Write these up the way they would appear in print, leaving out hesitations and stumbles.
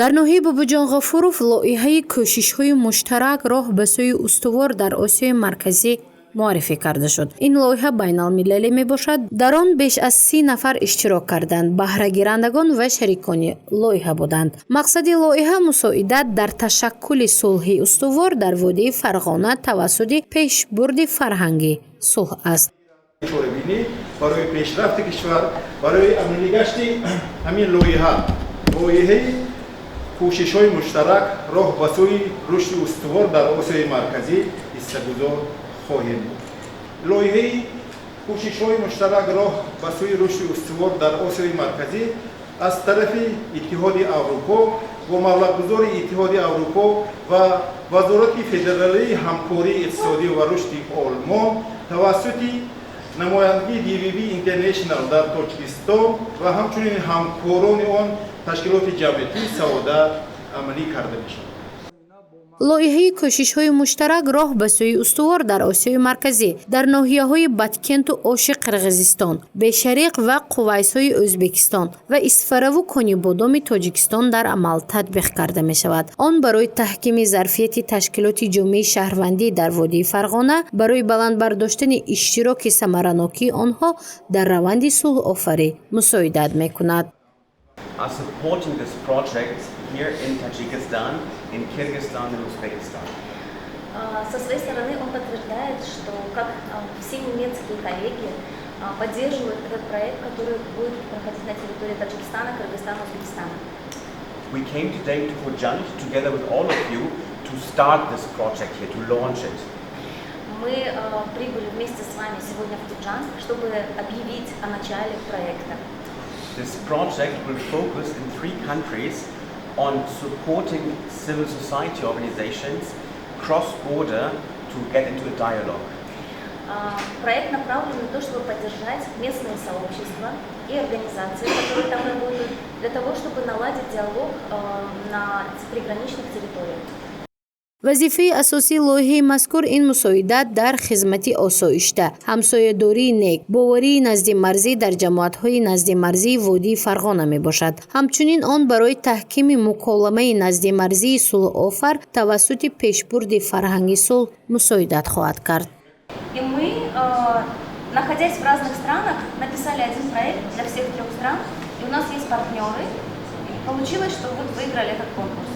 Дар ноҳияи Бобоҷон Ғафуров лоиҳаи кӯшишҳои муштарак «Роҳ ба сӯи устувор дар Осиёи Марказӣ» муаррифӣ карда шуд. Ин лоиҳа байналмилалӣ мебошад. Дар он беш аз 30 нафар иштирок карданд, баҳрагирандагон ва шарикони лоиҳа буданд. Мақсади лоиҳа мусоидат дар ташаккули сулҳи устувор дар водии Фарғона тавассути пешбурди фарҳанги сулҳ аст. Чорабинӣ барои пешрафти кишвар, барои амалигашти ҳамин лоиҳа, лоиҳаи кӯшишҳои муштарак «Роҳ ба сӯи рушди устувор дар Осиёи Марказӣ» ҳиссагузор хоҳем буд. Лоиҳаи кӯшишҳои муштарак «Роҳ ба сӯи рушди устувор дар Осиёи Марказӣ» аз тарафи Иттиҳоди Аврупо бо маблағгузори Иттиҳоди Аврупо ва Вазорати федералии ҳамкории иқтисодӣ ва рушди Олмон тавассути намояндагии DVV International дар Тоҷикистон ва ҳамчунин ҳамкорони он, ташкилоти ҷамъиятии «Саодат», амалӣ карда мешавад. Лоиҳаи кӯшишҳои муштарак «Роҳ ба сӯи устувор дар Осиёи Марказӣ» дар ноҳияҳои Баткенту Оши Қирғизистон, Бешариқ ва Қувайсҳои Ӯзбекистон ва Исфараву Конибодоми Тоҷикистон дар амал татбиқ карда мешавад. Он барои таҳкими зарфияти ташкилоти ҷомеаи шаҳрвандӣ дар водии Фарғона, барои баланд бардоштани иштироки самаранокии онҳо дар раванди сулҳофарӣ мусоидат мекунад. Are supporting this project here in Tajikistan, in Kyrgyzstan and Uzbekistan. Со своей стороны он подтверждает, что как все немецкие коллеги поддерживают этот проект, который будет проходить на территории Таджикистана, Кыргызстана, Узбекистана. We came today to Khujand together with all of you to start this project here, to launch it. Мы прибыли вместе с вами сегодня в Худжанд, чтобы объявить о начале проекта. This project will focus in three countries on supporting civil society organizations cross-border to get into a dialogue. Проект направлен на то, чтобы поддержать местные сообщества и организации, которые там работают, для того, чтобы наладить диалог на приграничных территориях. Вазифаи асосии лоиҳаи мазкур ин мусоидат дар хизмати осоишта, ҳамсоядории нек, боварии наздимарзӣ дар ҷамоатҳои наздимарзии водии Фарғона мебошад. Ҳамчунин он барои таҳкими муколамаи наздимарзии сулҳофар тавассути пешбурди фарҳанги сулҳ мусоидат хоҳад кард. И мы, находясь в разных странах, написали один проект для всех трех стран, и у нас есть партнеры. И получилось, что вот выиграли этот конкурс.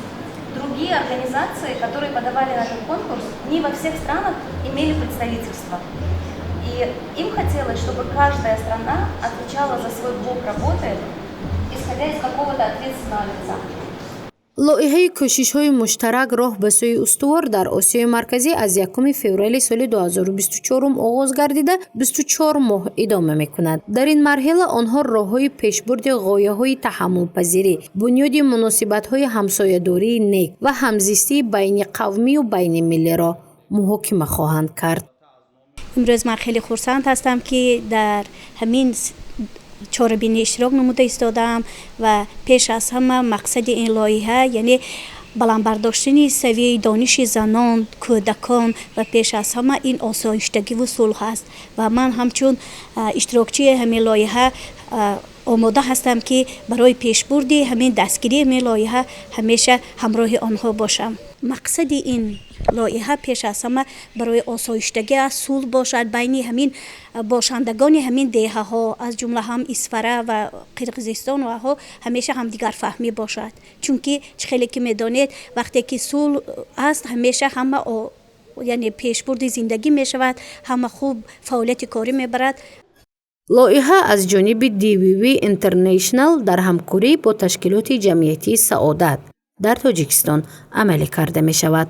Другие организации, которые подавали на этот конкурс, не во всех странах имели представительство. И им хотелось, чтобы каждая страна отвечала за свой блок работы, исходя из какого-то ответственного лица. Лоиҳаи кӯшишҳои муштарак «Роҳ ба сӯи устувор дар Осиёи Марказӣ» аз 1 феврали соли 2024 оғоз гардида, 24 моҳ идома мекунад. Дар ин марҳила онҳо роҳҳои пешбурди ғояҳои таҳаммулпазирӣ, бунёди муносибатҳои ҳамсоядории нек ва ҳамзистии байниқавмию байнимиллиро муҳокима хоҳанд кард. Имрӯз ман хеле хурсанд ҳастам, ки дар ҳамин чорабинӣ иштирок намуда истодаам ва пеш аз ҳама мақсади ин лоиҳа, яъне баланд бардоштани савияи дониши занон, кӯдакон ва пеш аз ҳама ин осоиштагиву сулҳ аст. Ва ман ҳамчун иштирокчии ҳамин лоиҳа омода ҳастам, ки барои пешбурди ҳамин, дастгирии ҳамин лоиҳа ҳамеша ҳамроҳи онҳо бошам. Мақсади ин лоиҳа пеш аз ҳама барои осоиштагӣ аст, сулҳ бошад байни ҳамин бошандагони ҳамин деҳаҳо, аз ҷумла ҳам Исфара ва Қирғизистон ваҳо ҳамеша ҳамдигарфаҳмӣ бошад, чунки чӣ хеле ки медонед, вақте ки сулҳ аст, ҳамеша ҳама, яъне пешбурди зиндагӣ мешавад, ҳама хуб фаъолияти корӣ мебарад. Лоиҳа аз ҷониби DVV International дар ҳамкорӣ бо ташкилоти ҷамъиятии «Саодат» дар Тоҷикистон амалӣ карда мешавад.